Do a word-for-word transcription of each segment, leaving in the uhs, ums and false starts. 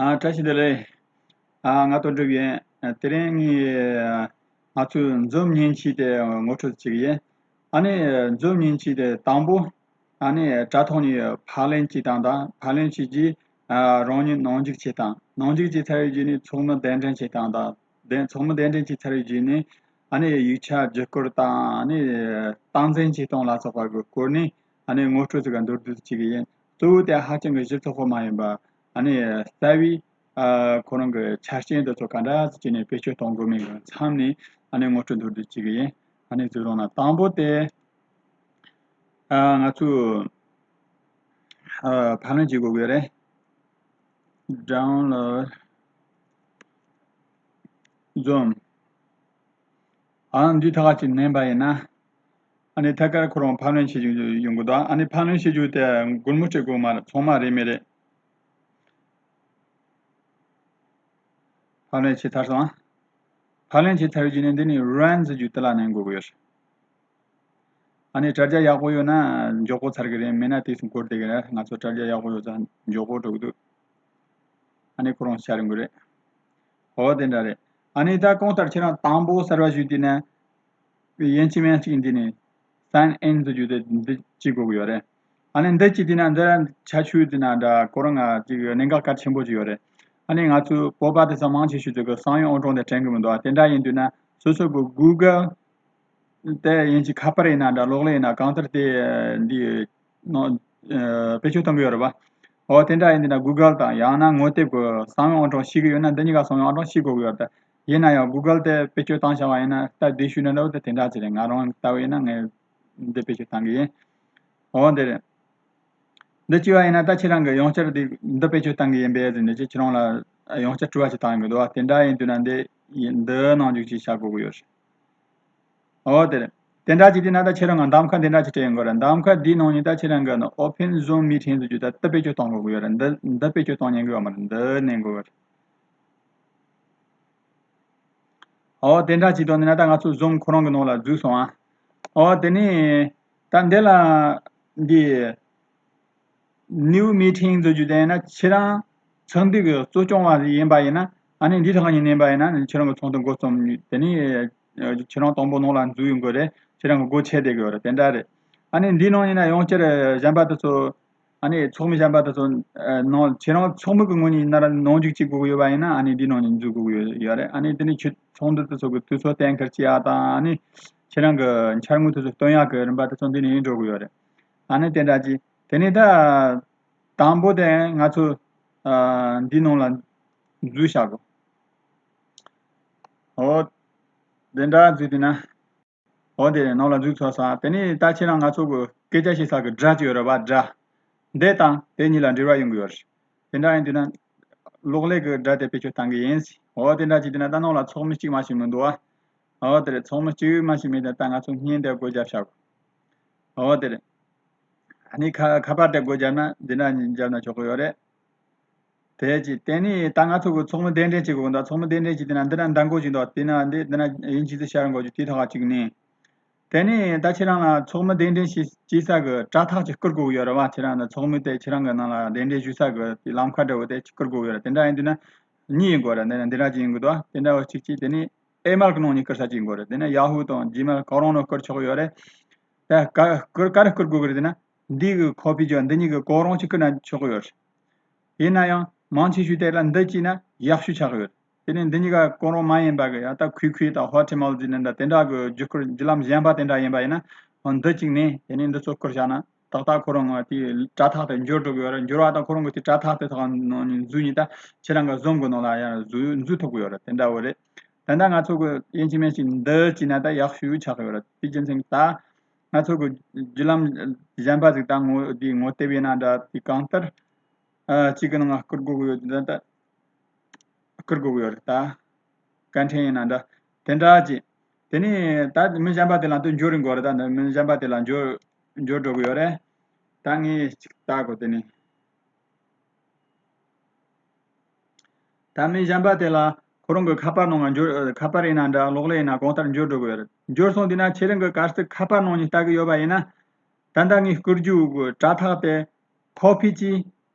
ཨ། བཀྲ་ཤིས་བདེ་ལེགས། ཨ། ང་དོན་གྲུབ་ཡིན། དེ་རིང་ངས་ང་ཚོའི་འཛོམས་མཉེན་ཆས་དེ་ངོ་སྤྲོད་བྱེད་ཀྱི་ཡིན། ཨ་ནི་འཛོམས་མཉེན་ཆས་དེ་དང་པོ། ཨ་ནི་དྲ་ཐོག་ནས་ཕབ་ལེན་བྱེད་སྟངས་དང་། ཕབ་ལེན་བྱས་རྗེས། ཨ། རང་ཉིད་ནང་འཇུག་བྱེད་སྟངས། ནང་འཇུག་བྱས་ཚར་བའི་རྗེས་ནས་ཚང་མ་གདན་འདྲེན་བྱེད་སྟངས་དང་། གདན། ཚང་མ་གདན་འདྲེན་བྱས་ཚར་བའི་རྗེས་ནས། ཨ་ནི་ཡིག་ཆ་བརྒྱུད་སྐུར་དང་། ཨ་ནི་སྟངས་འཛིན་བྱེད་སྟངས་ལ་སོགས་པ་གི་སྐོར་ནས། ཨ་ནི་ངོ་སྤྲོད་ཅིག་མདོར་བསྡུས་བྱེད་ཀྱི་ཡིན། གཙོ་བོ་དེ་ཧ་ཅང་གི་ཞིབ་ཚགས་པོ་མ་ཡིན་པ། ཨ་ནི་རྩ་བའི། ཨ། ཁོ་རང་གི་ཆ་རྐྱེན་དེ་ཚོ་ག་འདྲ་ཅིག་བྱས་ནས་བེད་སྤྱོད་གཏོང་དགོས་མིན་གྱི་མཚམས་ནས། ཨ་ནི་ངོ་སྤྲོད་མདོར་བསྡུས་བྱེད་ཀྱི་ཡིན། ཨ་ནི་གཟིགས་རོགས་གནང་། དང་པོ་དེ། ཨ། ང་ཚོས། ཨ། ཕབ་ལེན་བྱེད་དགོས་ཀྱི་རེད། Download Zoom། ཨ། འདི་ཐད་ཀར་ཅིག་མནན་པ་ཡིན་ན། ཨ་ནི་ཐད་ཀར་ཁོ་རང་ཕབ་ལེན་བྱེད་རྒྱུ་ཡོང་གི་འདུག་ཨ་ནི་ཕབ་ལེན་བྱེད་རྒྱུ་དེ་སྒོར་མོ་སྤྲད་དགོས་མ་རེད། ཚང་མ་རིན་མེད་རེད། ཕབ་ལེན་བྱས་ཚར་སོང་ཨ། ཕབ་ལེན་བྱས་ཚར་བའི་རྗེས་ནས་འདི་ནས་Run ཟེར་རྒྱུ་དེ་ལ་མནན་དགོས་ཀྱི་ཡོད་རེད། ཨ་ནི་དྲ་རྒྱ་ཡག་པོ་ཡོད་ན་མགྱོགས་པོ་ཚར་གི་རེད། མེད་ན་དུས་སུ་འགོར་བསྡད་གི་རེད། ང་ཚོ་དྲ་རྒྱ་ཡག་པོ་ཡོད་ཙང་མགྱོགས་པོ་འགྲོ་གི་འདུག་ཨ་ནི་ཁོ་རང་ཤར་ཡོང་གི་རེད། འོ་དེ་འདྲ་རེད། ཨ་ནི་ད་གང་ལྟར་ཁྱེད་རང་དང་པོ་གསར་པ་ཞུགས་དུས་ན། ཡིན་གཅིག་མིན་གཅིག་འདི་ནས་Sign In ཟེར་རྒྱུ་དེ་འདི་བྱེད་དགོས་ཀྱི་ཡོད་རེད། ཨ་ནི་འདི་བྱས་དུས་ན་འདི་ཆ་ཤུལ་དུས་ན་འདྲ་ཁོ་རང་ང་ཅིག་གནད་འགག་གལ་ཆེན་པོ་ཅིག་ཡོད་རེད། ཨ་ནི་ང་ཚོའི་བོད་པ་དེ་ཚོ་མང་ཆེ་ཤོས་ཅིག་གི་གསང་བའི་ཨང་གྲངས་དེ་དྲན་གི་མི་འདུག་ཨ། དེ་འདྲ་ཡིན་དུས་ན་སོ་སོ་གི་Google དེ་ཡིན་གཅིག་ཁ་པར་ཡིན་ན་འདྲ། གློག་ཀླད་ཡིན་ན། གང་ལྟར་དེ་འདི་ནང་ཨ་བེད་སྤྱོད་གཏོང་གི་ཡོད་རེད་པ། འོ་དེ་འདྲ་ཡིན་དུས་ན་Google དང་ཡང་ན་ངོ་དེབ་ཀྱི་གསང་བའི་ཨང་གྲངས་ཤེས་ཀྱི་ཡོད་ན་འདི་གཉིས་ཀ་གསང་བའི་ཨང་གྲངས་ཤེས་དགོས་ཀྱི་ཡོད་རེད། ཡིན་ན་ཡང་Google དེ་བེད་སྤྱོད་བཏང་བཞག་པ་ཡིན་ན་སྟབས་བདེ་ཤོས་ནི་འདྲ་བོ་དེ་དེ་འདྲ་ཅིག་རེད། ང་རང་ལྟ་བུ་ཡིན་ན་ངས་འདི་བེད་སྤྱོད་བཏང་གི་ཡིན། འོ་འདི་རེད། འདི་བྱས་པ་ཡིན་ན་ད་ཁྱེད་རང་གི་ཡང་བསྐྱར་འདི་འདི་བེད་སྤྱོད་བཏང་གི་ཡིན་པས་ཟེར་ནས་ཅིག་ཁྱེད་རང་ལ་ཡང་བསྐྱར་དྲི་བ་ཅིག་བཏང་ཡོང་གི་འདུག་བ། དེ་འདྲ་ཡིན་དུས་ན་འདི་ཡིན་འདི་ནང་འཇུག་ཅིག་བྱ་དགོས་ཀྱི་ཡོད་རེད། འོ་དེ་རེད། དེ་འདྲ་ཅིག་དེ་ན་ད་ཁྱེད་རང་ང་གདམ་ཁ་འདི་འདྲ་ཅིག་སྤྲད་ཡོང་གི་རེད། གདམ་ཁ་འདིའི་ནང་ནས་ད་ཁྱེད་རང་གི་ནི་Open Zoom Meeting ཟེར་རྒྱུ་ད་འདི་བེད་སྤྱོད་གཏོང་དགོས་ཀྱི་ཡོད་རེད། འདི་འདི་བེད་སྤྱོད་གཏོང་ཉན་གི་ཡོད་མ་རེད། འདི་ནས་དགོས་ཀྱི་རེད། འོ་དེ་འདྲ་ཅིག་དང་ནི་ན་ད་ང་ཚོ་Zoom ཁོ་རང་གི་ནང་ལ་འཛུལ་སོང་ཨ། འོ་དེ་ནས་ད་འདི་ལ་འདི་New Meeting ཟེར་རྒྱུ་དེ་ན་ཁྱེད་རང་ཚོགས་འདུ་གི་གཙོ་སྐྱོང་བ་ཡིན་པ་ཡིན་ན། ཨ་ནི་འདི་ཐོག་ནས་མནན་པ་ཡིན་ན་ཁྱེད་རང་གི་ཚོགས་འདུ་འགོ་རྩོམ། དེ་ནས་ཁྱེད་རང་དང་པོ་ནང་ལ་འཛུལ་ཡོང་གི་རེད། ཁྱེད་རང་གི་སྒོ་ཕྱེ་བསྡད་གི་ཡོད་རེད། དེ་འདྲ་རེད། ཨ་ནི་འདི་ནང་ནས་ན་ཡང་བསྐྱར་གཞན་པ་དེ་ཚོ། ཨ་ནི་ཚོགས་མི་གཞན་པ་དེ་ཚོ་ནང་ཁྱེད་རང་ཚོགས་མི་གི་ངོས་ནས་ཡིན་ན་ར་ནང་འཇུག་བྱེད་དགོས་ཀྱི་ཡོད་པ་ཡིན་ན། ཨ་ནི་འདི་ནང་ནས་འཛུལ་དགོས་ཀྱི་ཡོད་རེད། ཨ་ནི་དེ་ནས་ཁྱེད་ཚོགས་འདུ་དེ་ཚོ་གི་དུས་ཚོད་གཏན་འཁེལ་བྱེད་ཡག་དང་། ཨ་ནི་ཁྱེད་རང་གི་འཆར་ངོས་དེ་ཚོ་སྟོན་ཡག་གི་རིམ་པ་དེ་ཚོ་འདི་ནས་ཡིན་འགྲོ་གི་ཡོད་རེད། ཨ་ནི་དེ་འདྲ་ཅིག་དེ་ནས་ད་དང་པོ་དེ་ང་ཚོ་ཨ་འདི་ནང་ལ་འཛུལ་བཞག་དགོས། འོ་དེ་འདྲ་འཛུལ་དུས་ན། འོ་དེ་ནང་ལ་འཛུལ་ཚར་སོང་། དེ་ནས་ད་ཁྱེད་རང་ང་ཚོ་གི་སྐད་ཆ་བཤད་ས་གི་སྒྲ་ཅིག་ཡོད་རེད་པ། སྒྲ་འདི་དང་དེ་གཉིས་ལ་འབྲེལ་བ་ཡོང་གི་ཡོད་རེད། དེ་འདྲ་ཡིན་དུས་ན་གློག་ཀླད་ཀྱི་སྒྲ་དེ་བེད་སྤྱོད་བཏང་གི་ཡིན། འོ་དེ་འདྲ་ཅིག་དུས་ན་ད་ནང་ལ་ཚོགས་མི་གཅིག་མ་ཞིག་མི་འདུག་ཨ། འོ་དེ་རེད། ཚོགས་མི་གཅིག་མ་ཞིག་མེད་དུས་ད་ང་ཚོ་བརྙན་དེ་སྒོ་རྒྱབ་བཞག་དགོས། འོ་དེ་རེད། ཨ་ནི་ཁ་ཁ་པར་དེ་སྒོ་བརྒྱབ་ན་འདི་འདྲ་བརྒྱབ་ན་ཆོག་གི་ཡོད་རེད། དེ་ཅི་དེ་ནས་ད་ང་ཚོ་གི་ཚོགས་མི་གདན་འདྲེན་བྱེད་དགོས་འདུག་ཚོགས་མི་གདན་འདྲེན་བྱེད་དེ་ན་འདི་ན་མདང་དགོང་ཅིག་འདུག་དེ་ན་འདི་འདི་ན་དབྱིན་ཇི་ཚོ་ཤར་འགོ་རྒྱུ་དེ་ཐོག་ཅིག་ནས། དེ་ནས་ད་ཁྱེད་རང་ལ་ཚོགས་མི་གདན་འདྲེན་བྱེད་བྱེད་ས་གི་དྲ་ཐག་ཅིག་བསྐུར་དགོས་ཡོད་རེད་བ། ཁྱེད་རང་ལ་ཚོགས་མི་དེ་ཁྱེད་རང་གི་ནང་ལ་གདན་འདྲེན་ཞུ་ས་གི་དེ་ལམ་ཁ་འདྲ་བོ་དེ་ཅིག་བསྐུར་དགོས་ཡོད་རེད། དེ་འདྲ་ཡིན་དུས་ན་གཉིས་ཡིན་དགོས་རེད། འདི་ན་འདི་འདྲ་ཅིག་ཡིན་དགོས་འདུག་དེ་འདྲ་བ་ཅིག་ཅིག་དེ་ནས་ཨེ་མལ་གི་ནང་ནས་བསྐུར་ས་ཅིག་ཡིན་དགོས་རེད། དེ་ན་Yahoo དང་Gmail གང་རུང་ནས་བསྐུར་ཆོག་གི་ཡོད་རེད། ད་ག་བསྐུར་ག་རེ་བསྐུར་དགོས་ཀྱི་རེད་ཟེར་ན། འདི་གི་ཁོ་པི་ཅིག་འདི་གཉིས་ཀྱི་གང་རུང་ཅིག་བསྐུར་ན་ཆོག་གི་ཡོད་རེད། ཡིན་ན་ཡང་མང་ཆེ་ཤོས་དེ་ལ་འདི་བྱས་ན་ཡག་ཤོས་ཆགས་ཀྱི་ཡོད་རེད། དེ་ནས་འདི་གཉིས་ཀ་གང་རུང་མ་ཡིན་པ་གི་ཡང་ད་ཁུའི་ཁུའི་དང་ཧོ་ཊི་མེལ་ཟེར་ནས་འདྲ་དེ་འདྲ་གི་བརྒྱུད་སྐུར་བརྒྱུད་ལམ་གཞན་པ་དེ་འདྲ་ཡིན་པ་ཡིན་ན། འོ་འདི་གཅིག་ནས་དེ་ནས་འདི་ཚོ་བསྐུར་བཞག་ན་ཏག་ཏག་ཁོ་རང་ང་དེའི་དྲ་ཐག་དེ་འབྱོར་འགྲོ་གི་ཡོད་རེད། འབྱོར་བ་དང་ཁོ་རང་གི་དེ་དྲ་ཐག་དེ་ཐོག་ནང་ནས་འཛུལ་ནས་ད་ཁྱེད་རང་གི་Zoom གི་ནང་ལ་ཡང་འཛུལ་འཛུལ་ཐུབ་ཀྱི་ཡོད་རེད། དེ་འདྲ་བོ་རེད། ད་ལྟ་ང་ཚོ་གི་ཡིན་གཅིག་མིན་གཅིག་འདི་བྱས་ན་ད་ཡག་ཤོས་ཆགས་ཀྱི་ཡོད་རེད། དེ་རྒྱུ་མཚན་ད་ང་ཚོ་གི་བརྒྱུད་ལམ་གཞན་པ་ཟིག་ད་ངོ་དེའི་ངོ་དེབ་ཡིན་ན་འདྲ་དེ་གང་ལྟར། ཨ། གཅིག་གི་ནང་ང་བསྐུར་དགོས་ཀྱི་ཡོད་དེ་ད་བསྐུར་དགོས་ཀྱི་ཡོད་རེད། ད་སྐད་འཕྲིན་ཡིན་ན་འདྲ་དེ་འདྲ་ཅིག་དེ་ནས་ད་མི་གཞན་པ་དེ་ལ་དུ་འབྱོར་རིན་གོ་རེད། ད་མི་གཞན་པ་དེ་ལ་འབྱོར་འབྱོར་འགྲོ་གི་ཡོད་རེད། ད་ངས་ཅིག་ལྟ་དགོས། དེ་ནས་ད་མི་གཞན་པ་དེ་ལ་ཁོ་རང་གི་ཁ་པར་ནང་ང་འབྱོར། ཁ་པར་ཡིན་ན་འདྲ་གློག་ཀླད་ཡིན་ན་གང་ལྟར་འབྱོར་འགྲོ་གི་ཡོད་རེད། འབྱོར་སོང་དུས་ན་ཁྱེད་རང་གི་གལ་སྲིད་ཁ་པར་ནང་ནས་ལྟ་གི་ཡོད་པ་ཡིན་ན། ད་ལྟ་ངས་བསྐུར་རྒྱུ་གི་དྲ་ཐག་དེ་ཁོ་པི་ཅིག་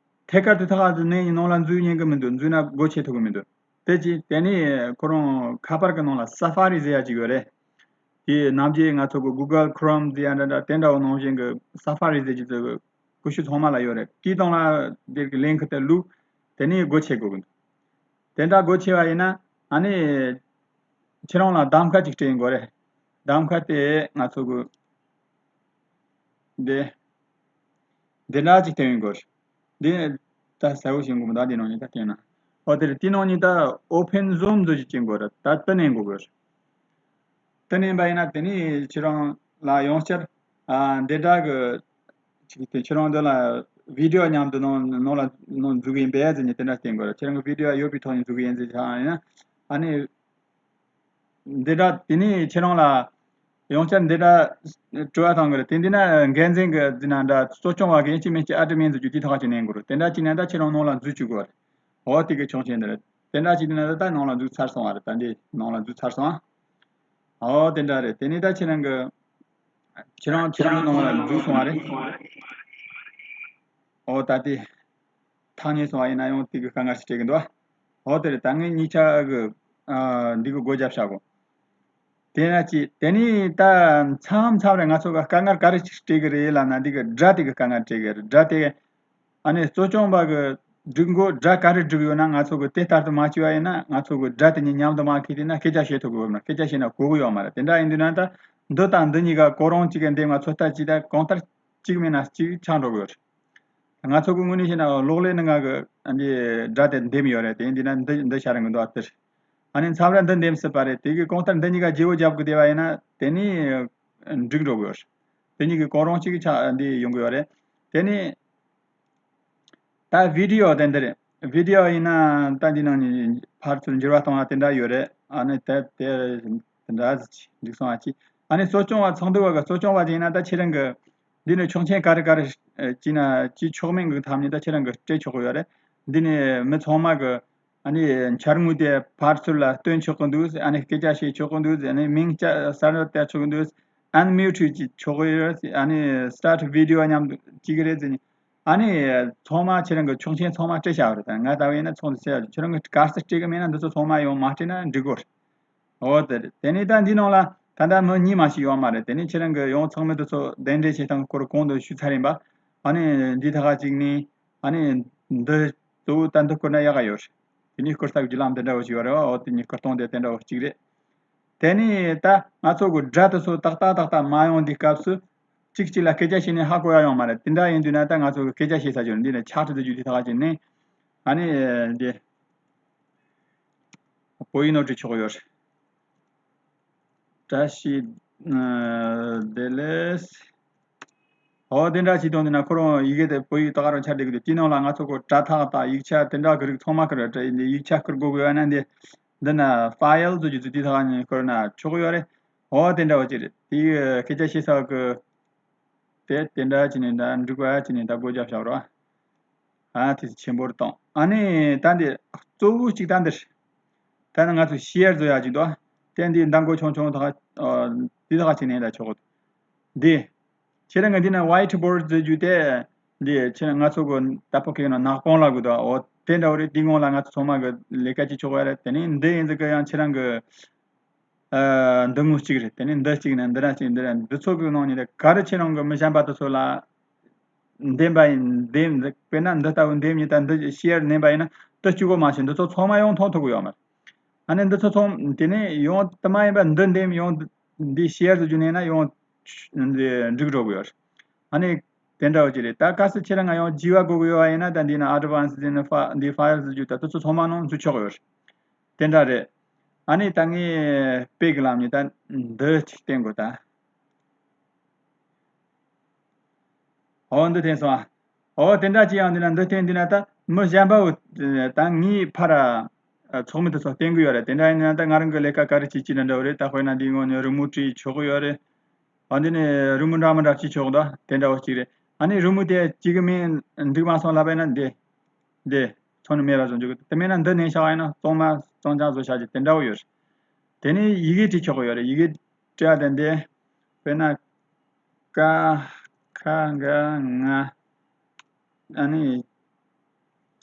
ཐད་ཀར་དུ་ཐག་ཏུ་ནས་ནང་ལ་འཛུལ་ཉན་གི་མི་འདུག་འཛུལ་ན་སྒོ་ཕྱེ་ཐུབ་གི་མི་འདུག་དེ་ཅི་དེ་ནས་ཁོ་རང་ཁ་པར་གི་ནང་ལ་Safari་ཟེར་ཡ་ཅིག་ཡོད་རེད། དེ་ནམ་རྒྱུན་ང་ཚོ་གི་Google Chrome་ཟེར་ཡ་འདྲ་འདྲ་དེ་འདྲ་བོ་ནང་བཞིན་གི་Safari་ཟེར་གྱི་ཚོ་གི་ཀུ་ཤུ་ཚང་མ་ལ་ཡོད་རེད། དེའི་སྟེང་ལ་དེ་གི་link་དེ་བླུགས། དེ་ནས་སྒོ་ཕྱེ་དགོས་གི་འདུག་དེ་འདྲ་སྒོ་ཕྱེ་བ་ཡིན་ན་ཨ་ནི་ཁྱེད་རང་ལ་གདམ་ཁ་ཅིག་སྤྲད་ཡིན་དགོས་རེད། གདམ་ཁ་དེ་ང་ཚོ་གི་འདི། འདི་འདྲ་ཅིག་སྟོན་ཡོང་གི་རེད། འདི་ད་གསལ་བོ་ཞིག་མགོ་མི་ད་འདི་ནང་ནས་ད་བསྟན་ན། ཨོ་དེ་རེད། དེ་ནང་ནས་ད་Open Zoom་ཟེར་གྱི་ཅིག་དགོས་རེད། ད་དེ་ནས་འགོ་དགོས་རེད། དེ་ནས་པ་ཡིན་ན་དེ་ནས་ཁྱེད་རང་ལ་ཡང་བསྐྱར་ཨ་འདི་འདྲ་གི་ཅིག་དེ་ཁྱེད་རང་འདི་ལ་video་མཉམ་དུ་ནང་ནང་ལ་ནང་འཛུལ་གི་ཡིན་པས་ཟེར་ནས་དེ་འདྲ་བསྟན་དགོས་རེད། ཁྱེད་རང་གི་video་ཡོད་པའི་ཐོག་ནས་འཛུལ་གི་ཡིན་ཟེར་ཆ་ཡིན་ན་ཨ་ནི། འདི་འདྲ་དེ་ནས་ཁྱེད་རང་ལ་ཡང་བསྐྱར་འདི་འདྲ་དྲི་བ་བཏང་གི་རེད། དེ་འདི་ན་འགན་འཛིན་གྱི་འདི་ན་འདྲ་གཙོ་སྐྱོང་བ་གི་ཡིན་གཅིག་མིན་གཅིག་admin་ཟེར་རྒྱུ་དེ་ཐོག་ཅིག་ནས་འགོ་རུ་དེ་འདྲ་ཅིག་ན་ད་ཁྱེད་རང་ནང་ལ་འཛུལ་བཅུག་དགོས་རེད། འོ་དེ་གི་ཆོག་མཆན་འདི་རེད། དེ་འདྲ་ཅིག་དེ་ན་ད་ནང་ལ་འཛུལ་ཚར་སོང་བ་རེད། ད་འདི་ནང་ལ་འཛུལ་ཚར་སོང་ཨ། འོ་དེ་འདྲ་རེད། དེ་ནས་ད་ཁྱེད་རང་གི་ཁྱེད་རང་ཁྱེད་རང་ནང་ལ་འཛུལ་སོང་བ་རེད། འོ་ད་དེ། ཐག་ཉེ་སོང་བ་ཡིན་ན་ཡང་དེ་གི་དཀའ་ངལ་ཞིག་འཕྲད་ཀྱི་འདུག་འོ་དེ་རེད། ད་ངས་གཉིས་ཆ་གི་ཨ་འདི་གི་སྒོ་རྒྱབ་བྱ་དགོས། དེ་ན་ཅི་དེ་ནས་ད་མཚམས་མཚམས་རེ་ང་ཚོ་གི་དཀའ་ངལ་ག་རེ་ཞིག་འཕྲད་ཀྱི་རེད་ལབ་ན་འདི་གི་སྒྲ་དེ་གི་དཀའ་ངལ་འཕྲད་ཀྱི་རེད། སྒྲ་དེ་ཨ་ནི་གཙོ་སྐྱོང་པ་གི་སྒྲིག་འགོ་སྒྲ་ག་རེ་སྒྲིག་ཡོད་ན་ང་ཚོ་གི་དེ་ལྟར་དུ་མ་བྱས་པ་ཡིན་ན་ང་ཚོ་གི་སྒྲ་དེ་གཉིས་མཉམ་དུ་མ་འཁེལ་དེ་ན་སྐད་ཆ་བཤད་ཐུབ་ཀྱི་ཡོད་མ་རེད། སྐད་ཆ་བཤད་ན་གོ་གི་ཡོད་མ་རེད། དེ་འདྲ་ཡིན་དུས་ན་ད་འདི་དང་འདི་གཉིས་ཀ་ཁོ་རང་གཅིག་གི་འདེམས་ང་ཚོ་ལྟ་ཅི་ད་གང་ལྟར་གཅིག་མིན་ན་གཅིག་ཆགས་འགྲོ་གི་ཡོད་རེད། ང་ཚོ་གི་དངོས་གནས་བཤད་ན་གློག་ཀླད་ནང་གི་འདི་སྒྲ་དེ་འདེམས་ཡོད་རེད། དེ་འདི་ན་འདི་འདི་ཤར་གི་འདུག་ཨ་དེར། ཨ་ནི་མཚམས་རེ་འདི་འདེམས་སྲིད་པ་རེད། དེ་གི་གང་ལྟར་འདི་གཉིས་ཀ་བརྗེ་བོ་རྒྱབ་གི་བསྡད་པ་ཡིན་ན་དེ་ནི་འགྲིག་འགྲོ་གི་ཡོད་རེད། དེ་གཉིས་ཀྱི་གང་རུང་གཅིག་ཆགས་འདི་ཡོང་གི་ཡོད་རེད། དེ་ནི་ད་video་དེ་འདི་རེད། video་ཡིན་ན་ད་འདི་ནང་ནས་ཕར་ཚུར་འགྱུར་བ་གཏོང་བ་དེ་འདྲ་ཡོད་རེད། ཨ་ནི་དེ་དེ་འདི་འདྲ་འགྲིག་སོང་ཨ་ཅི། ཨ་ནི་གཙོ་སྐྱོང་བ་ཚོགས་འདུ་བ་གི་གཙོ་སྐྱོང་བ་དེ་ཡིན་ན་ད་ཁྱེད་རང་གི་འདི་ནས་ཆོག་མཆན་ག་རེ་ག་རེ་ཨ་ཅི་ན་ཅི་ཆོག་མིན་གི་ཐམ་ནས་ད་ཁྱེད་རང་གི་སྤྲད་ཆོག་གི་ཡོད་རེད། འདི་ནས་མི་ཚང་མ་གི་ཨ་ནི་འཆར་དངོས་དེ་ཕར་ཚུར་ལ་སྟོན་ཆོག་གི་འདུག་ཨ་ནི་སྐད་ཆ་བཤད་ཆོག་གི་འདུག་ཨ་ནི་མིང་ཅག་གསར་བཏོན་བཏང་ཆོག་གི་འདུག unmute་བྱེད་ཆོག་གི་ཡོད། ཨ་ནི་start video་མཉམ་དུ་བྱེད་གི་རེད་ཟེར་ནས། ཨ་ནི་ཚང་མ་ཁྱེད་རང་གི་ཆོག་མཆན་ཚང་མ་སྤྲད་བྱ་བ་རེད། ད་ང་ལྟ་བུ་ཡིན་ན་ཚོགས་འདུ་ཟེར་ཡ་ཁྱེད་རང་གི་ག་རེ་སྤྲད་གི་མེད་ན་འདི་ཚོ་ཚང་མ་ཡང་མ་སྤྲད་ན་འགྲིག་གོ་རེད། འོ་དེ་རེད། དེ་ནས་ད་འདི་ནང་ལ་ད་ལྟ་མི་གཉིས་མ་ཞིག་ཡོད་མ་རེད། དེ་ནས་ཁྱེད་རང་གི་ཡང་ཚང་མི་དེ་ཚོ་གདན་འདྲེན་བྱེད་སྟངས་སྐོར་གོང་དུ་ཞུས་ཚར་ཡིན་པ། ཨ་ནི་འདི་ཐ་ཁ་གཅིག་ནི་ཨ་ནི་འདི་གཙོ་བོ་ད་འདི་བསྐུར་ན་ཡག་ག་ཡོད་རེད། དེ་ནས་བསྐུར་ཐབས་བརྒྱུད་ལམ་འདི་འདྲ་བོ་ཞིག་ཡོད་རེད་བ། འོ་དེ་ནས་བསྐུར་སྟངས་དེ་དེ་འདྲ་བོ་གཅིག་རེད། དེ་ནས་ད་ང་ཚོ་གི་སྒྲ་དེ་ཚོ་ཏག་ཏག་ཏག་ཏག་མ་ཡོང་དུས་སྐབས་སུ་གཅིག་གཅིག་ལ་སྐད་ཆ་བཤད་ནས་ཧ་གོ་ཡ་ཡོང་མ་རེད། དེ་འདྲ་ཡིན་དུས་ན་ད་ང་ཚོ་གི་སྐད་ཆ་བཤད་ས་ཅིག་འདི་ནས་ཆག་ཁྲི་དུ་རྒྱུ་དེ་ཐ་ཁ་ཅིག་ནས་ཨ་ནི་འདི་བོད་ཡིག་ནོར་བྲིས་ཆོག་ཡོད་རེད། བཀྲ་ཤིས་བདེ་ལེགས། འོ་དེ་འདྲ་བྱས་དང་དེ་ན་ཁོ་རང་ཡི་གེ་དེ་བོད་ཡིག་ད་ག་རང་ཆགས་བསྡད་ཀྱི་འདུག་དེའི་ནང་ལ་ང་ཚོ་གི་དྲ་ཐག་དང་ཡིག་ཆ་དེ་འདྲ་གི་རིགས་ཚང་མ་ཁུར་བ་ཡིག་ཆ་ཁུར་དགོས་དགོས་ཡོད་ན་འདི་འདི་ན་file་ཟེར་རྒྱུ་ཚོ་དེ་ཐག་ནས་ཁུར་ན་ཆོག་གི་ཡོད་རེད། འོ་དེ་འདྲ་བ་ཅིག་རེད། དེ་ཡི་སྐད་ཆ་བཤད་ས་གི་དེ་དེ་འདྲ་བྱས་ནས་འདྲ་འགྲིག་པ་བྱས་ནས་ད་སྒོ་རྒྱབ་བཞག་རོགས། ཨ་དེ་ཆེན་པོར་བཏང་། ཨ་ནི་ད་འདི་གཙོ་བོ་གཅིག་ད་འདིར། ད་ནི་ང་ཚོ་share་བཟོ་ཡག་གཅིག་འདུག་དེ་འདི་མདང་དགོང་ཆུང་ཆུང་དག་འདི་དག་བྱས་ནས་ད་ཆོག་གི་འདི། ཁྱེད་རང་གི་འདི་ན་whiteboard་བཟོ་རྒྱུ་དེ། འདི་ཁྱེད་རང་ང་ཚོ་གི་ད་ཕོ་ཁེག་ན་ནག་པང་ལ་གི་འདུག་འོ་དེ་འདྲ་བོ་རེད། འདི་སྔོན་ལ་ང་ཚོ་ཚང་མ་གི་ལས་ཀ་བྱེད་ཆོག་གི་རེད། དེ་ནི་འདི་ཡིན་ཟིག་གི་ཡང་ཁྱེད་རང་གི་ཨ། འདི་ངོ་གཅིག་རེད། དེ་ནས་འདི་གཅིག་ནས་འདི་ར་གཅིག་འདི་ར་འདི་ཚོ་གི་ནང་ནས་ག་རེ་ཁྱེད་རང་གི་མི་གཞན་པ་དེ་ཚོ་ལ་འདེམས་པ་ཡིན། འདེམས་དཔེར་ན་འདི་ལྟ་བུ་འདེམས་ཡིན་ད་འདི་share་འདེམས་པ་ཡིན་ན་འདི་གཅིག་པོ་མ་ཤེས་འདི་ཚོ་ཚང་མ་ཡོང་མཐོང་ཐུབ་གི་ཡོད་མ་རེད། ཨ་ནི་འདི་ཚོ་ཚང་དེ་ནས་ཡོང་དུ་མ་ཡིན་པ་འདི་འདེམས་ཡོང་འདི་share་ཟེར་རྒྱུ་ནས་ན་ཡོང་འདི་འགྲིག་འགྲོ་གི་ཡོད་རེད། ཨ་ནི་དེ་འདྲ་བོ་ཅིག་རེད། ད་གལ་སྲིད་ཁྱེད་རང་ང་ཡོང་བགྱི་བ་དགོས་གི་ཡོད་པ་ཡིན་ན་ད་འདི་ན་advance་འདི་ན་ཕ་འདི་file་ཟེར་རྒྱུ་ད་དེ་ཚོ་ཚང་མ་ནང་འཛུལ་ཆོག་གི་ཡོད་རེད། དེ་འདྲ་རེད། ཨ་ནི་ད་ངས་དཔེ་གི་ལམ་ནས་ད་འདི་ཅིག་བསྟན་དགོས་ད། འོ་འདི་བསྟན་སོང་ཨ། འོ་དེ་འདྲ་ཅིག་ཡང་འདི་ན་འདི་བསྟན་འདི་ན་ད་མི་གཞན་པ་བོ་ད་ངའི་ཕར་ཚོགས་མི་དེ་ཚོ་བསྟན་གི་ཡོད་རེད། དེ་འདྲ་ཡིན་ན་ད་ང་རང་གི་ལས་ཀ་ག་རེ་བྱེད་ཀྱི་འདྲ་འདྲ་བོ་རེད། ད་དཔེར་ན་འདི་སྔོན་ནས་རི་མོ་བྲིས་ཆོག་གི་ཡོད་རེད། འོ་འདི་ནས་རི་མོ་འདྲ་མི་འདྲ་བྲིས་ཆོག་ད་དེ་འདྲ་བོ་ཅིག་རེད། ཨ་ནི་རི་མོ་དེ་གཅིག་གི་མིང་འགྲིག་མ་སོང་ལབ་པ་ཡིན་ན་འདི། འདི། ཚོང་ནི་མེད་པ་བཟོ་འཇུག་དེ་མེད་ན་འདི་ནས་བཞག་ཡིན་ན་གཙང་མ་གཙང་རྐྱང་བཟོ་བྱ་རྒྱུ་དེ་འདྲ་བོ་ཡོད་རེད། དེ་ནས་ཡི་གེ་བྲིས་ཆོག་གི་ཡོད་རེད། ཡི་གེ་བྲིས་ཡ་དེ་འདི། དཔེར་ན། ཀ། ཁ། ག། ང་། ཨ་ནི།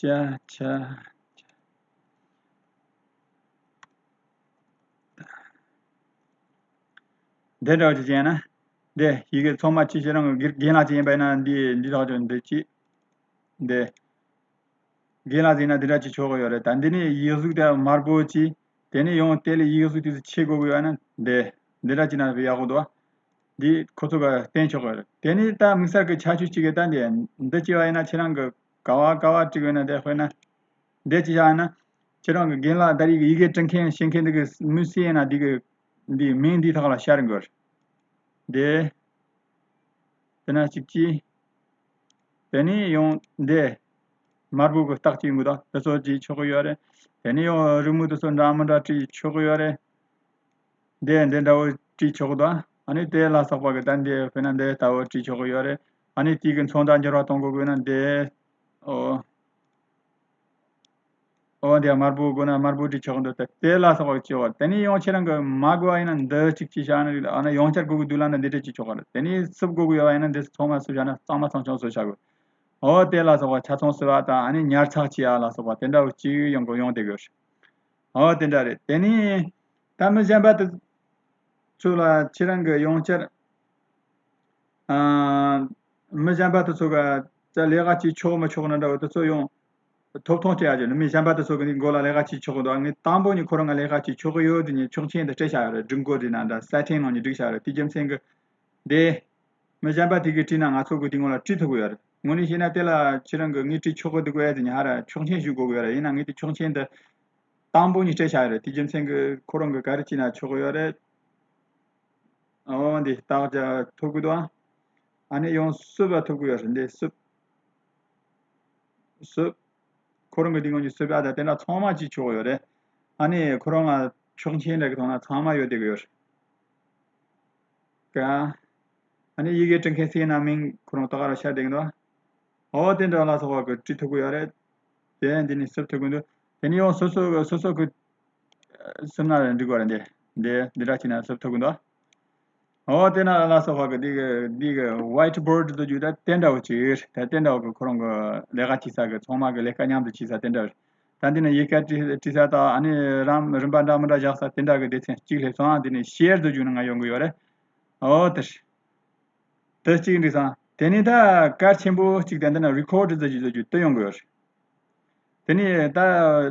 ཅ་ཆ། འདི་འདྲ་བ་ཅིག་བྱས་ན། འདི་ཡི་གེ་ཚང་མ་ཅི་ཞིག་རང་གི་རྒན་ལགས་ཅིག་ཡིན་པ་ཡིན་ན། འདི་འདི་དག་ཅིག་འདི་ཅི། འདི། རྒན་ལགས་ཟེར་ན་འདི་འདྲ་ཅིག་ཆོག་གི་ཡོད་རེད། ད་འདི་ནི་ཡིག་གཟུགས་དེ་དམར་པོ་ཅིག་དེ་ནི་ཡང་དེ་ལས་ཡིག་གཟུགས་དེ་ཚོ་ཆེ་དགོས་ཀྱི་ཡོད་ན། འདི་འདི་འདྲ་ཅིག་ན་ཡག་པོ་འདུག་འདི་ཁོ་ཚོ་ག་བསྟན་ཆོག་གི་རེད། དེ་ནི་ད་དམིགས་བསལ་གྱི་ཁྱད་ཆོས་གཅིག་གི་ད་འདི་འདི་ཅི་བ་ཡིན་ན། ཁྱེད་རང་གི་ག་བ་ག་བ་བྲིས་ཡོད་ན། དེ་དཔེར་ན་འདི་ཅི་བྱ་ཡིན་ན། ཁྱེད་རང་གི་རྒན་ལགས་ད་རེས་ཀྱི་ཡི་གེ་འབྲི་མཁན་ཤེས་མཁན་འདི་གི་མི་སུ་ཡིན་ན། འདི་གི་འདི་མིང་འདི་ཐོག་ལ་ཤར་དགོས་རེད། འདི། དེ་ན་གཅིག་གཅིག་དེ་ནས་ཡང་འདི་དམར་པོ་གི་རྟགས་གཅིག་འགོད་དང་དེ་ཚོ་བྲིས་ཆོག་གི་ཡོད་རེད། དེ་ནས་ཡང་རི་མོ་དེ་ཚོ་འདྲ་མི་འདྲ་བྲིས་ཆོག་གི་ཡོད་རེད། འདི་འདི་འདྲ་བོ་བྲིས་ཆོག་གི་འདུག་ཨ་ནི་དེ་ལ་སོགས་པ་གི་ད་འདི་དཔེར་ན་འདི་ལྟ་བུ་བྲིས་ཆོག་གི་ཡོད་རེད། ཨ་ནི་དེ་གི་མཚོན་རྟགས་འགྱུར་བ་གཏོང་དགོས་དགོས་ན་འདི། ཨོ། འོ་འདི་དམར་པོ་དགོས་ན་དམར་པོ་བྲིས་ཆོག་འདུག་དེ་དེ་ལ་སོགས་པ་ཆོག་དེ་ནས་ཡང་ཁྱེད་རང་གི་མ་དགོས་པ་ཡིན་ན་འདི་གཅིག་གཅིག་བྱ་ན་རེད། ཨ་ན་ཡང་བསྐྱར་དགོས་ཀྱི་འདུག་ལབ་ན་འདི་འདྲ་གཅིག་ཆོག་ག་རེད། དེ་ནས་སུབ་དགོས་ཀྱི་ཡོད་པ་ཡིན་ན་འདི་ཚང་མ་སུབ་བྱ་ན་གཙང་མ་ཚང་ཆུང་སུབ་བྱ་དགོས། འོ་དེ་ལ་སོགས་པ་ཆ་ཚང་སུབ་པ་དང་། ཨ་ནི་ཉར་ཚགས་བྱེད་ཡ་ལ་སོགས་པ་དེ་འདྲ་བོ་གཅིག་ཡོང་གི་ཡོང་བསྡད་དགོས། འོ་དེ་འདྲ་རེད། དེ་ནས་ད་མི་གཞན་པ་དེ་ཚོ་ལ་ཁྱེད་རང་གི་ཡང་བསྐྱར། ཨ། མི་གཞན་པ་དེ་ཚོ་ག་ཅི་ལས་ཀ་བྱེད་ཆོག་མི་ཆོག་ན་འདྲ་བོ་དེ་ཚོ་ཡང་ཐོབ་ཐང་སྤྲད་ཡ་ཅིག་ནི། མི་གཞན་པ་དེ་ཚོ་གི་ནི་མགོ་ལ་ལས་ཀ་བྱེད་ཆོག་གི་འདུག་ངས་དང་པོ་ནས་ཁོ་རང་ག་ལས་ཀ་བྱེད་ཆོག་གི་ཡོད་དེ་ནི་ཆོག་མཆན་དེ་སྤྲད་བཞག་ཡོད་རེད། སྒྲིག་འགོད་དེ་ན་འདྲ་སེ་ཊིང་ནང་ནས་སྒྲིག་བཞག་ཡོད་རེད། དེ་རྒྱུ་མཚན་གི་དེ་མི་གཞན་པ་དེ་གིས་བྲིས་ན་ང་ཚོ་གི་དེ་སྔོན་ལ་བྲིས་ཐུབ་གི་ཡོད་རེད། དངོས་གནས་བཤད་ན་དེ་ལ་ཁྱེད་རང་གི་ངས་བྲིས་ཆོག་གི་འདུག་གས་དེ་ནི་ཧ་ར་ཆོག་མཆན་ཞུ་དགོས་གི་ཡོད་རེད། ཡིན་ན་ངས་དེ་ཆོག་མཆན་དེ་དང་པོ་ནས་སྤྲད་བཞག་ཡོད་རེད། དེ་རྒྱུ་མཚན་གི་ཁོ་རང་གི་ག་རེ་བྱས་ན་ཆོག་གི་ཡོད་རེད། འོ་འདི་རྟགས་བརྒྱད་ཐོབ་གི་འདུག་ཨ་ནི་ཡང་སུབ་པ་ཐོབ་གི་ཡོད་རེད། འདི་སུབ། སུབ། ཁོ་རང་གི་འདི་ངོ་ནས་སུབ་པ་དང་དེ་འདྲ་ཚང་མ་ཅིག་ཆོག་གི་ཡོད་རེད། ཨ་ནི་ཁོ་རང་ལ་ཆོག་མཆན་འདྲ་གི་ཐོག་ན་ཚང་མ་ཡོད་བསྡད་གི་ཡོད་རེད། ཀ། ཨ་ནི་ཡི་གེ་འབྲི་མཁན་སུ་ཡིན་ན་མིང་ཁོ་རང་ཏག་ཏག་ར་ཤར་བསྡད་གི་འདུག་འོ་དེ་འདྲ་ལ་སོགས་པ་གི་བྲིས་ཐུབ་གི་ཡོད་རེད། དེ་འདི་ནས་སུབ་ཐུབ་གི་འདུག་དེ་ནས་ཡང་སོ་སོ་གི་སོ་སོ་གི་སུབ་ན་འགྲིག་གི་རེད། འདི་འདི་འདི་འདྲ་བྱས་ན་སུབ་ཐུབ་གི་འདུག་འོ་དེ་ན་ལ་སོགས་པ་གི་འདི་གི་འདི་གི་ཝའིཊ་བོར་ཌི་དུ་བརྒྱུད་ད་དེ་འདྲ་བོ་ཅིག་ད་དེ་འདྲ་བོ་གི་ཁོ་རང་གི་ལས་ཀ་བྱེད་ས་གི་ཚང་མ་གི་ལས་ཀ་མཉམ་དུ་བྱེད་ས་དེ་འདྲ་རེད། ད་འདི་ནས་ཡི་གེ་བྲིས་བྲིས་ས་དང་། ཨ་ནི་རམ་རིམ་པ་འདྲ་མི་འདྲ་བཞག་ས་དེ་འདྲ་གི་སྡེ་ཚན་གཅིག་སླེབས་སོང་། ཨ་འདི་ནས་ཤེར་དུ་བརྒྱུད་ནས་ང་ཡོང་གི་ཡོད་རེད། འོ་དེ་རེད། དེ་གཅིག་འགྲིག་སོང་། དེ་ནས་ད་གལ་ཆེན་པོ་གཅིག་དེ་འདི་ན་རི་ཁོར་ཌི་ཟེར་རྒྱུ་ཟེར་རྒྱུ་དེ་ཡོང་གི་ཡོད་རེད། དེ་ནས་ད་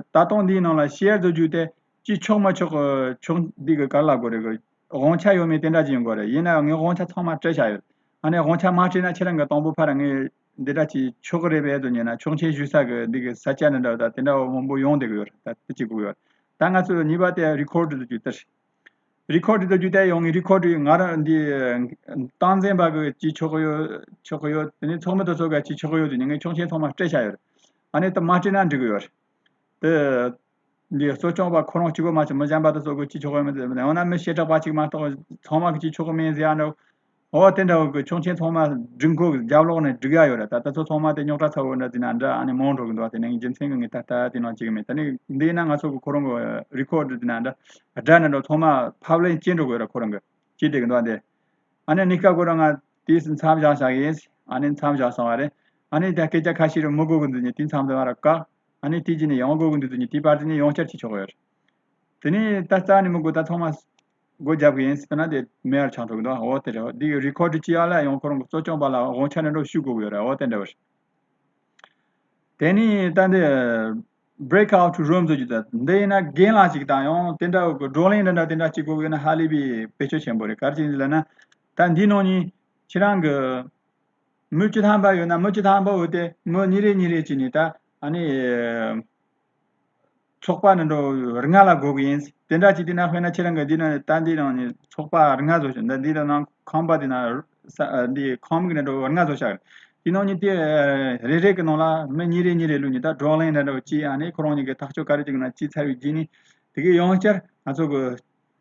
ད་ལྟ་འདིའི་ནང་ལ་ཤེར་ཟེར་རྒྱུ་དེ་ཅི་ཆོག་མ་ཆོག་གི་ཆོག་འདི་གི་ག་རེ་ལབ་དགོས་རེད་གི། དབང་ཆ་ཡོད་མེད་དེ་འདྲ་ཅིག་ཡོང་གི་རེད། ཡིན་ན་ངས་དབང་ཆ་ཚང་མ་སྤྲད་བཞག་ཡོད། ཨ་ནི་དབང་ཆ་མ་སྤྲད་ན་ཁྱེད་རང་གི་དང་པོ་ཕར་ངས་འདི་འདྲ་ཅིག་ཆོག་གི་རེད་པས་དུ་ཉན་ན། ཆོག་མཆན་ཞུ་ས་གི་འདི་གི་ས་ཆ་འདི་འདྲ་ད་དེ་འདྲ་བ་མང་པོ་ཡོང་བསྡད་གི་ཡོད་རེད། ད་དེ་གཅིག་དགོས་ཡོད། ད་ང་ཚོ་གཉིས་པ་དེ་རི་ཁོར་ཌི་ཟེར་རྒྱུ་དེ་རེད། རི་ཁོར་ཌི་དུ་བརྒྱུད་དེ་ཡོང་ངེས། རི་ཁོར་ཌི་ང་རང་འདི་སྟངས་འཛིན་པ་གི་ཅི་ཆོག་གི་ཡོད་ཆོག་གི་ཡོད། དེ་ནས་ཚོགས་མི་དེ་ཚོ་ག་ཅི་ཆོག་གི་ཡོད་དུ་ཉན་ངས་ཆོག་མཆན་ཚང་མ་སྤྲད་བཞག་ཡོད། ཨ་ནི་དེ་མ་སྤྲད་ན་འགྲིག་གི་ཡོད། དེ་འདི་གཙོ་སྐྱོང་པ་ཁོ་རང་གཅིག་པོ་མ་ཚད་མི་གཞན་པ་དེ་ཚོ་གི་ཅི་ཆོག་གི་མི་ཟེར། འོ་ན་མི་བྱེ་བྲག་པ་གཅིག་མ་གཏོགས་ཚང་མ་གི་ཅི་ཆོག་གི་མིན་ཟེར་ཡ་འདྲ། འོ་དེ་འདྲ་བོ་གི་ཆོག་མཆན་ཚང་མ་སྒྲིག་འགོ་རྒྱབ་ལོགས་ནས་སྒྲིག་ཡ་ཡོད་རེད། ད་ད་ཚོ་ཚང་མ་དེ་རྙོག་དྲ་ཚ་བོ་འདྲ་དེ་ན་འདྲ་ཨ་ནི་མང་འགྲོ་གི་འདུག་དེ་ནས་རྒྱུ་མཚན་གི་ངས་ད་ལྟ་དེ་ནང་བྱེད་གི་མེད། ད་ནི་འདི་ན་ང་ཚོ་གི་ཁོ་རང་གི་རི་ཁོར་ཌི་དེ་ན་འདྲ་སྒྲ་ན་འགྲོ་ཚང་མ་ཕབ་ལེན་བྱེད་འགྲོ་གི་ཡོད་རེད། ཁོ་རང་གི་བྱེད་བསྡད་གི་འདུག་དེ་ཨ་ནི་གནས་སྐབས་ཁོ་རང་ང་དེ་མཚམས་བཞག་བཞག་ཡིན། ཨ་ནི་མཚམས་བཞག་སོང་བ་རེད། ཨ་ནི་ད་སྐད་ཆ་ཁ་ཤས་རེ་མི་དགོས་གི་འདུག་ནི་དེ་མཚམས་དེ་བ་ར་བཀག་ཨ་ནི་དེ་རྗེས་ནས་ཡང་དགོས་གི་འདུག་ནི་དེ་བར་དེ་ནས་ཡང་བསྐྱར་བྱེད་ཆོག་གི་ཡོད་རེད། དེ་ནས་ད་རྩ་ནས་མི་དགོས། ད་ཚང་མ་སྒོ་རྒྱབ་གི་ཡིན་ཟེར་ན་དེ་མེད་པར་ཆགས་འགྲོ་གི་འདུག་འོ་དེ་རེད། འདི་གི་རི་ཁོར་ཌི་བྱེད་ཡ་ལ་ཡང་ཁོ་རང་གི་གཙོ་སྐྱོང་པ་ལ་དབང་ཆ་ནས་འགྲོ་ཞུ་དགོས་གི་ཡོད་རེད། འོ་དེ་འདྲ་བར། དེ་ནས་ད་འདི་breakout room ཟེར་རྒྱུ་ད་འདི་ཡིན་ན་རྒན་ལགས་ཅིག་དང་ཡང་དེ་འདྲ་གི་བགྲོ་གླེང་འདྲ་འདྲ་དེ་འདྲ་བྱེད་དགོས་གི་ཡོད་ན་ཧ་ལས་པའི་བེད་སྤྱོད་ཆེན་པོ་རེད། ག་རེ་བྱས་ནས་ལབ་ན་ད་འདི་ནང་ནས་ཁྱེད་རང་གི་མི་བཅུ་ཐམ་པ་ཡོད་ན་མི་བཅུ་ཐམ་པ་འོ་དེ་མི་གཉིས་རེ་གཉིས་རེ་བྱས་ནས་ད་ཨ་ནི། ཚོགས་པ་ནི་འགྲོ་ལྔ་ལ་དགོས་ཀྱི་ཡིན། དེ་འདྲ་ཅིག་དེ་ན་དཔེར་ན་ཁྱེད་རང་གི་འདི་ན་ད་འདི་ནང་ནས་ཚོགས་པ་ལྔ་བཟོ་ཤག་འདི་འདི་ནང་ཁང་པ་དེ་ན་ས་འདི་ཁང་མིག་ནི་འགྲོ་ལྔ་བཟོ་ཤག་འདི་ནང་ནས་དེ་རེ་རེ་གི་ནང་ལ་མི་གཉིས་རེ་གཉིས་རེ་བླུགས་ནས་ད་བགྲོ་གླེང་འདྲ་འགྲོ་ཅི་ཨ་ནི་ཁོ་རང་གཉིས་ཀྱི་ཐག་གཅོད་ག་རེ་ཅིག་ན་ཅི་ཚར་བའི་རྗེས་ནས་དེ་གི་ཡང་བསྐྱར་ང་ཚོ་གི་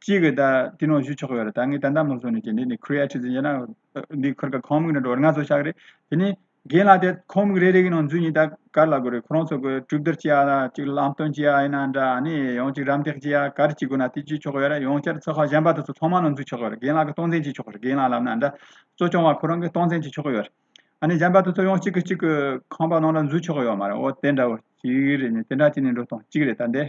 གཅིག་གི་ད་དེ་ནང་བཞུགས་ཆོག་གི་ཡོད་རེད། ད་ངས་ད་ལྟ་མ་སོང་ནས་ཀྱི་འདི་ནི་creative ཟེར་ན་འདི་ཁུར་ག་ཁང་མིག་ནི་འགྲོ་ལྔ་བཟོ་ཤག་རེད། དེ་ནས་རྒན་ལགས་དེ་ཁང་མིག་རེ་རེ་གི་ནང་འཛུལ་ནས་ད་ག་རེ་ལབ་དགོས་རེད། ཁོ་རང་ཚོ་གི་གྲོས་བསྡུར་བྱེད་ཡ་ལ་གཅིག་ལམ་སྟོན་བྱེད་ཡ་ཡིན་ན་འདྲ་ཨ་ནི་ཡང་གཅིག་རམ་འདེགས་བྱེད་ཡ་ག་རེ་བྱེད་དགོས་ན་དེ་བྱེད་ཆོག་གི་ཡོད་རེད། ཡང་བསྐྱར་ཚོགས་ཁག་གཞན་པ་དེ་ཚོ་ཚང་མ་ནང་འཛུལ་ཆོག་གི་ཡོད་རེད། རྒན་ལགས་གི་སྟངས་འཛིན་བྱེད་ཆོག་གི་རེད། རྒན་ལགས་ལབ་ན་འདྲ་གཙོ་སྐྱོང་བ་ཁོ་རང་གི་སྟངས་འཛིན་བྱེད་ཆོག་གི་ཡོད་རེད། ཨ་ནི་གཞན་པ་དེ་ཚོ་ཡང་གཅིག་གིས་གཅིག་གི་ཁང་པ་ནང་ལ་འཛུལ་ཆོག་གི་ཡོད་མ་རེད། འོ་དེ་འདྲ་བོ་གཅིག་རེད། ནི་དེ་འདྲ་བྱས་ནས་འགྲོ་སྟངས་གཅིག་རེད་ད་འདི།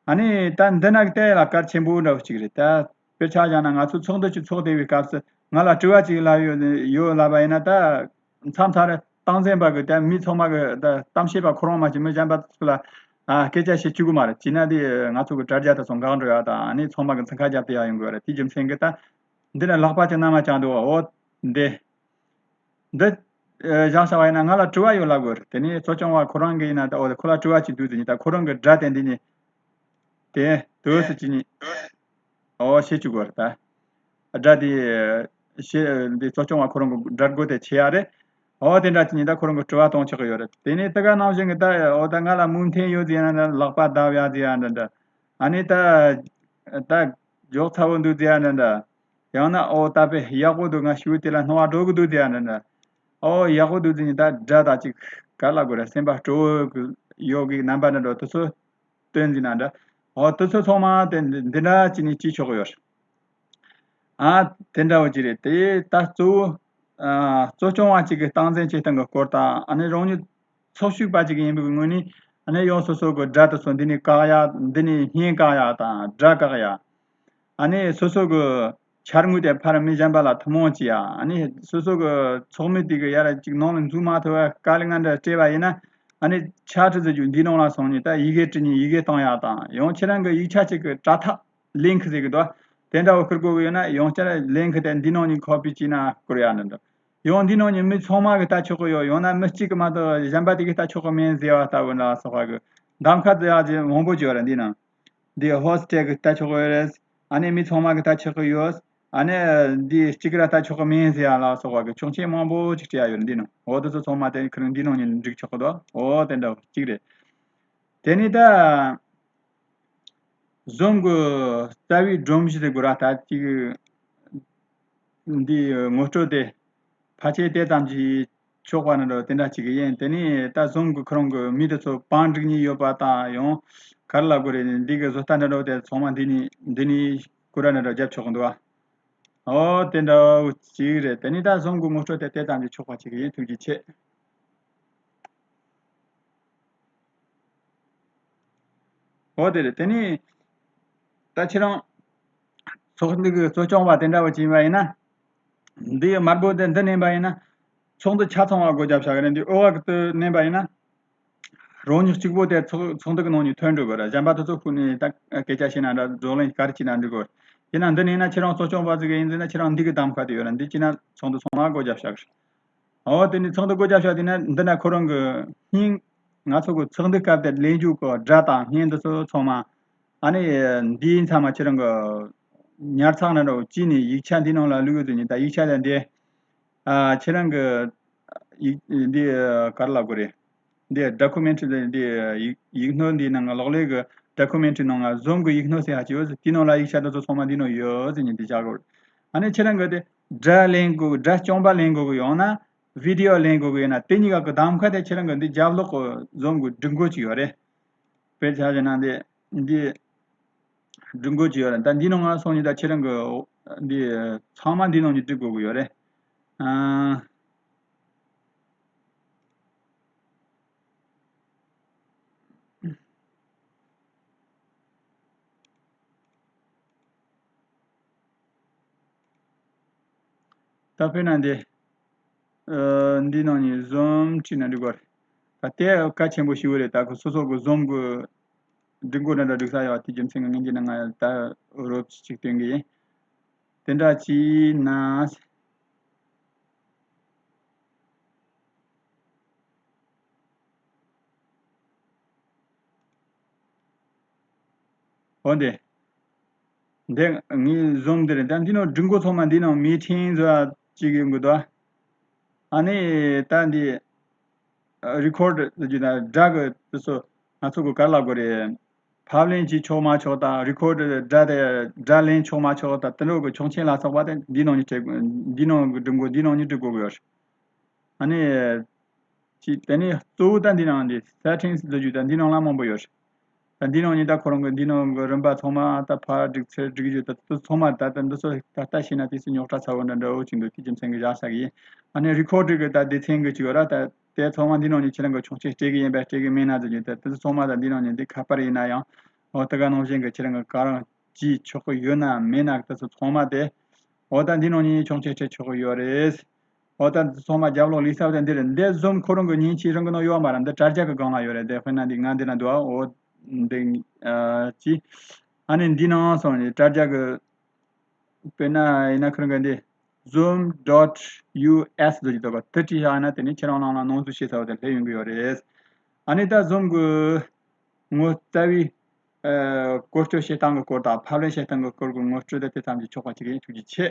ཨ་ནི་ད་འདི་ན་གི་དེ་ལ་གལ་ཆེན་པོ་འདྲ་བོ་གཅིག་རེད་ད། དཔེར་ཆ་བཞག་ན་ང་ཚོ་ཚོགས་འདུ་ཅིག་ཚོགས་བསྡད་པའི་སྐབས་སུ་ང་ལ་དྲི་བ་ཅིག་ལབ་ཡོད་ཡོད་ལབ་པ་ཡིན་ན། ད་མཚམས་མཚམས་རེ་སྟངས་འཛིན་པ་གི་ད་མི་ཚང་མ་གི་ད་གཏམ་བཤད་པ་ཁོ་རང་མ་གཏོགས་མི་གཞན་པ་ཚོ་ལ་ཨ་སྐད་ཆ་བཤད་བཅུག་གི་མ་རེད། བྱས་ན་དེ་ང་ཚོ་གི་དྲ་རྒྱ་དེ་ཚོ་འགག་འགྲོ་ཡ་དང་། ཨ་ནི་ཚང་མ་གི་འཚང་ཁ་རྒྱབ་བསྡད་ཡ་ཡོང་གི་རེད། དེའི་རྒྱུ་མཚན་གི་ད་འདི་ན་ལག་པ་ཅིག་ན་མ་བཅངས་འདུག་འོ་འདི། འདི་ཨ་བཞག་བཞག་པ་ཡིན་ན་ང་ལ་དྲི་བ་ཡོད་ལབ་དགོས་རེད། དེ་ནས་གཙོ་སྐྱོང་བ་ཁོ་རང་གི་ཡིན་ན་ད་འོ་ཁོ་ལ་དྲི་བ་ཅིག་འདུག་ཟེར་ནས། ད་ཁོ་རང་གི་སྒྲ་དེ་འདི་ནས་དེ་དུས་སུ་ཅི་ནས་འོ་བཤད་བཅུག་དགོས་རེད་ད། སྒྲ་དེ་བཤད་འདི་གཙོ་སྐྱོང་བ་ཁོ་རང་གི་སྒྲ་སྒོ་དེ་ཕྱེ་ཡ་རེད། འོ་དེ་འདྲ་ཅི་ནས་ད་ཁོ་རང་གི་དྲི་བ་གཏོང་ཆོག་གི་ཡོད་རེད། དེ་ནས་དེ་ག་ནང་བཞིན་གི་ད་འོ་ད་ང་ལ་མོས་མཐུན་ཡོད་ཟེར་ཡ་འདྲ་འདྲ། ལག་པ་བརྡབ་ཡ་ཟེར་ཡ་འདྲ་འདྲ། ཨ་ནི་ད་ད་མགྱོགས་ཚ་བོ་འདུག་ཟེར་ཡ་འདྲ་འདྲ། ཡང་ན་ཨོ་ད་དཔེ་ཡག་པོ་འདུག་ང་ཞུ་དེ་ལ་སྣང་བ་འགྲོ་གི་འདུག་དེ་ཡང་འདྲ་འདྲ། ཨོ་ཡག་པོ་འདུག་ཟེར་ནས་ད་སྒྲ་དང་ཅིག་ག་ལ་དགོས་རེད། སེམས་པ་སྤྲོ་བོ་གི་ཡོད་གི་རྣམ་པ་འདྲ་འདྲ་དེ་ཚོ་སྟོན་ཟིན་ན་འདྲ། ཨོ་དེ་ཚོ་ཚང་མ་དེ་འདི་འདྲ་བྱས་ནས་བྱེད་ཆོག་གི་ཡོད། ཨ་དེ་འདྲ་བོ་ཅིག་རེད། དེ་ད་གཙོ་བོ་ཨ་གཙོ་སྐྱོང་བ་ཅིག་གི་སྟངས་འཛིན་བྱེད་སྟངས་ཀྱི་སྐོར་དང་། ཨ་ནི་རང་ཉིད་ཚོགས་ཞུགས་པ་ཅིག་ཡིན་པའི་ངོས་ནས་ཨ་ནི་ཡང་སོ་སོ་གི་སྒྲ་དེ་ཚོ་འདི་ནས་བཀག་ཡ། འདི་ནས་བརྙན་བཀག་ཡ་དང་སྒྲ་བཀག་ཡ། ཨ་ནི་སོ་སོ་གི་འཆར་དངོས་དེ་ཕར་མི་གཞན་པ་ལ་ཐུན་མོང་བྱེད་ཡ། ཨ་ནི་སོ་སོ་གི་ཚོགས་མི་དེ་གི་ཡར་ཅིག་ནང་ལ་འཛུལ་མ་ཐུབ་པ་དཀའ་ལས་ངན་འདྲ་སྤྲད་པ་ཡིན་ན། ཨ་ནི་ཆ་ཁྲི་ཟེར་རྒྱུ་འདི་ནང་ལ་སོང་ནས་ད་ཡི་གེ་བྲིས་ནས་ཡི་གེ་བཏང་ཡ་དང་། ཡང་ཁྱེད་རང་གི་ཡིག་ཆ་ཅིག་གི་དྲ་ཐག་ལིང་ཁི་ཟེར་གི་འདུག་དེ་འདྲ་བོ་བསྐུར་དགོས་གི་ཡོད་ན། ཡང་བསྐྱར་ལིང་ཁི་དེ་འདི་ནང་ནས་ཁོ་པི་བྱས་ན་བསྐུར་ཡ་འདྲ་འདུག་ཡང་འདི་ནང་ནས་མི་ཚང་མ་གི་ལྟ་ཆོག་གི་ཡོད། ཡང་ན་མི་གཅིག་གི་མ་གཏོགས་གཞན་པ་དེ་གི་ལྟ་ཆོག་གི་མིན་ཟེར་བ་ལྟ་བུ་ལ་སོགས་པ་གི་གདམ་ཁ་ཟེར་ཡ་ཅིག་མང་པོ་ཅིག་ཡོད་རེད་འདི་ནང་། འདི་ཧོ་སི་ཊེལ་གི་ལྟ་ཆོག་གི་ཡོད་རེད། ཨ་ནི་མི་ཚང་མ་གི་ལྟ་ཆོག་གི་ཡོད། ཨ་ནི་འདི་གཅིག་ར་ལྟ་ཆོག་གི་མིན་ཟེར་ཡ་ལ་སོགས་པ་གི་ཆོག་མཆན་མང་པོ་ཅིག་སྤྲད་ཡ་ཡོད་རེད་འདི་ནང་། འོ་དེ་ཚོ་ཚང་མ་དེ་ཁི་རང་འདི་ནང་ནས་འགྲིག་ཆོག་གི་འདུག་འོ་དེ་འདྲ་གཅིག་རེད། དེ་ནས་ད་ཟུམ་གི་རྩ་བའི་སྒྲོམ་གཞི་དེ་དགོས་ར། ད་ཅིག་འདི་ངོ་སྤྲོད་དེ་ཕལ་ཆེར་དེ་ཙམ་གྱིས་ཆོག་པ་ནི་འདྲ་དེ་འདྲ་ཅིག་ཡིན། དེ་ནས་ད་ཟུམ་གི་ཁོ་རང་གི་མི་དེ་ཚོ་བང་སྒྲིག་ནི་ཡོད་པ་དང་། ཡང་ག་རེ་ལབ་དགོས་རེད། འདི་གི་བཟོ་ལྟ་འདྲ་འདྲ་དེ་ཚང་མ་འདི་ནས་འདི་ནས་སྐུར་ར་འདྲ་འདྲ་རྒྱབ་ཆོག་གི་འདུག་ཨ། ཨོ་དེ་འདྲ་ཅིག་རེད། དེ་ནས་ད་ཟུམ་གི་ངོ་སྤྲོད་དེ་དེ་ཙམ་གྱིས་ཆོག་པ་ཅིག་ཡིན། ཐུགས་རྗེ་ཆེ། འོ་དེ་རེད། དེ་ནས་ད་ཁྱེད་རང་ཚོགས་འདུ་གི་གཙོ་སྐྱོང་བ་དེ་འདྲ་བོ་ཅིག་ཡིན་པ་ཡིན་ན། འདི་དམར་པོ་དེ་འདི་མནན་པ་ཡིན་ན་ཚོགས་འདུ་ཆ་ཚང་བ་སྒོ་རྒྱབ་བཞག་གི་རེད། འདི་འོག་གི་དེ་མནན་པ་ཡིན་ན་རང་ཉིད་གཅིག་པོ་དེ་ཚོགས་ཚོགས་འདུ་གི་ནང་ནས་ཐོན་འགྲོ་དགོས་རེད། གཞན་པ་དེ་ཚོ་ཁུར་ནས་ད་སྐད་ཆ་བཤད་ན་འདྲ། བགྲོ་གླེང་ག་རེ་བྱས་ན་འགྲིག་གི་རེད། ཡིན་ན་འདི་མནན་ན་ཁྱེད་རང་གཙོ་སྐྱོང་བ་ཟིག་ཡིན་ཟེར་ན་ཁྱེད་རང་འདི་གི་གདམ་ཁ་དེ་ཡོད་རེད། འདི་བྱས་ན་ཚོགས་འདུ་ཚང་མ་སྒོ་རྒྱབ་བཞག་གི་རེད། འོ་དེ་ནས་ཚོགས་འདུ་སྒོ་རྒྱབ་བཞག་དེ་ན་འདི་ན་ཁོ་རང་གི་སྙིང་། ང་ཚོ་གི་ཚོགས་འདུ་སྐབས་དེར་ལེན་རྒྱུ་གི་སྒྲ་དང་བརྙན་འདི་ཚོ་ཚང་མ། ཨ་ནི་འདིའི་མཚམས་མ་ཁྱེད་རང་གི་ཉར་ཚགས་ན་འགྲོ་བྱས་ནས་ཡིག་ཆ་འདི་ནང་ལ་བླུགས་ཡོད་དུས་ནི། ད་ཡིག་ཆ་དེ་འདི་ཨ་ཁྱེད་རང་གི་ཡིག་འདི་ག་རེ་ལབ་དགོས་རེད། འདི་ཌོ་ཀུ་མེན་ཊི་འདི་འདི་ཡིག་ཡིག་སྣོད་འདིའི་ནང་གི་གློག་ཀླད་ཀྱི་ཌོ་ཀུ་མེན་ཊི་ནང་ང་ཟུམ་གྱི་ཡིག་སྣོད་ཟེར་ཡ་ཅིག་ཡོད་ཟེར། དེའི་ནང་ལ་ཡིག་ཆ་དེ་ཚོ་ཚང་མ་འདི་ནང་ཡོད་ཟེར་ནས་འདི་བཞག་དགོས། ཨ་ནི་ཁྱེད་རང་གི་དེ་སྒྲ་ལེན་དགོས། སྒྲ་རྐྱང་པ་ལེན་དགོས་གི་ཡོད་ན། བི་ཌི་ཡོ་ལེན་དགོས་གི་ཡོད་ན། དེ་གཉིས་ཀ་གི་གདམ་ཁ་དེ་ཁྱེད་རང་གི་འདི་རྒྱབ་ལོགས་གི་ཟུམ་གི་སྒྲིག་འགོད་ཅིག་ཡོད་རེད། དཔེར་ཆ་བཞག་ན་འདི་འདི་སྒྲིག་འགོད་ཅིག་ཡོད་རེད། ད་འདི་ནང་ང་སོང་ནས་ད་ཁྱེད་རང་གི་འདི་ཚང་མ་འདི་ནང་ནས་སྒྲིག་དགོས་གི་ཡོད་རེད། ཨ། ད་དཔེར་ན་འདི། ཨ། འདི་ནང་ནས་ཟུམ་བྲིས་ན་འགྲིག་གི་རེད། ད་དེ་གལ་ཆེན་པོ་ཞིག་རེད། ད་ཁོ་སོ་སོ་གི་ཟུམ་གི་སྒྲིག་འགོད་འདྲ་འདྲ་སྒྲིག་ས་ཡོད། དེ་རྒྱུ་མཚན་གྱིས་ངས་འདི་ནང་ང་ད་རོབ་ཅིག་སྟོན་གི་ཡིན། དེ་འདྲ་བྱས་ན། འོ་འདི། འདི་ངའི་ཟུམ་འདི་རེད། ད་འདི་ནང་སྒྲིག་འགོད་ཚང་མ་འདི་ནང་མི་ཊིང་བཟོ་ཡ་ཅིག་ཡོང་གི་འདུག་ཨ་ནི་ད་འདི་རི་ཁོར་ཌི་ཟེར་རྒྱུ་ན་སྒྲ་གི་དེ་ཚོ་ང་ཚོ་གི་ག་རེ་ལབ་དགོས་རེད། ཕབ་ལེན་བྱེད་ཆོག་མ་ཆོག་དང་། རི་ཁོར་ཌི་སྒྲ་དེ་སྒྲ་ལེན་ཆོག་མ་ཆོག་དང་། དེ་འདྲ་གི་ཆོག་མཆན་ལ་སོགས་པ་དེ་འདི་ནང་ནས་སྤྲད་དགོས། འདི་ནང་གི་སྒྲིག་འགོད་འདི་ནང་ནས་སྒྲིག་དགོས་ཀྱི་ཡོད་རེད། ཨ་ནི། ཅི་དེ་ནས་གཙོ་བོ་ད་འདི་ནང་འདི་སེ་ཊིང་སི་ཟེར་རྒྱུ་ད་འདི་ནང་ལ་མང་པོ་ཡོད་རེད། ད་འདི་ནང་ནས་ད་ཁོ་རང་གི་འདི་ནང་གི་རིམ་པ་ཚང་མ་ད་ཕར་སྒྲིག་ཚུར་སྒྲིག་རྒྱུ་ད་དེ་ཚང་མ་ད་ད་འདི་ཚོ་ད་ལྟ་བྱས་ན་དེ་ཚོ་རྙོག་དྲ་ཚ་བོ་འདྲ་འདྲ་བོ་ཅིག་འདུག་དེ་རྒྱུ་མཚན་གྱིས་བཞག་བཞག་གི་ཡིན། ཨ་ནི་རི་ཁོར་ཌི་གི་ད་སྡེ་ཚན་གྱི་ཅིག་ཡོད་ར། ད་དེ་ཚང་མ་འདི་ནང་ནས་ཁྱེད་རང་གི་ཆོག་མཆན་སྤྲད་གི་ཡིན་པས་སྤྲད་གི་མེད་ན་ཟེར་རྒྱུ་ད་དེ་ཚོ་ཚང་མ་ད་འདི་ནང་ནས་འདི་ཁ་པར་ཡིན་ན་ཡང་འོ་དེ་ག་ནང་བཞིན་གྱི་ཁྱེད་རང་གི་ག་རང་བྲིས་ཆོག་གི་ཡོད་ན་མེད་ན་དེ་ཚོ་ཚང་མ་དེ་འོ་ད་འདི་ནང་ནས་ཆོག་མཆན་སྤྲད་ཆོག་གི་ཡོད་རེད། འོ་ད་འདི་ཚང་མ་རྒྱབ་ལོགས་ལས་ས་བ་དེ་འདི་རེད། འདི་ཟུམ་ཁོ་རང་གི་མཉེན་ཆས་རང་གི་ནང་ཡོད་མ་རེད། འདི་དྲ་རྒྱ་གི་སྒང་ལ་ཡོད་རེད། དེ་དཔེར་ན་འདི་ང་འདི་ན་འདུག་འོ་འདི་ཨ་ཅི་ཨ་ནི་འདི་ནང་སོང་ནས་དྲ་རྒྱ་གི་དཔེར་ན་ཡིན་ན་ཁོ་རང་གི་འདི་zoom dot U S ཟེར་གྱི་འདུག་ག་དེ་བྲིས་བཞག་ན་དེ་ནི་ཁྱེད་རང་ནང་ལ་ནང་འཛུལ་བྱེད་ས་བ་དེ་སླེབས་ཡོང་གི་ཡོད་རེད། ཨ་ནི་ད་ཟུམ་གི་ངོ་རྩ་བའི་ཨ་བཀོལ་སྤྱོད་བྱེད་སྟངས་ཀྱི་སྐོར་དང་ཕབ་ལེན་བྱེད་སྟངས་ཀྱི་སྐོར་གྱི་ངོ་སྤྲོད་དེ་དེ་ཙམ་གྱིས་ཆོག་པ་ཅིག་ཡིན། ཐུགས་རྗེ་ཆེ།